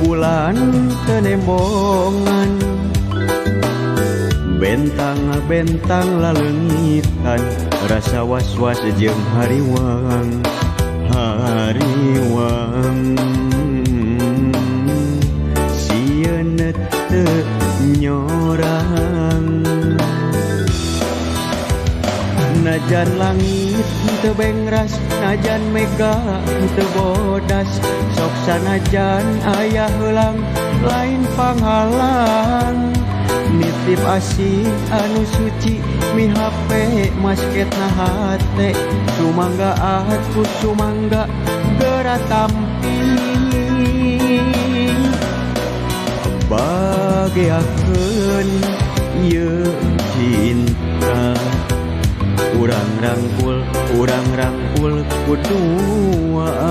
Bulan teu nembongan, bentang-bentang laleungitan, rasa was-was jeung hariwang hariwang, sieun teu nyorang. Najan langit teu bengras, najan mega teu bodas, sok sanajan aya heulang lain panghalang. Nitip asih anu suci, mihape masketna hate, sumangga atuh sumangga geura tampi. Bageakeun ieu cinta, urang rangkul, urang rangkul kuduaan.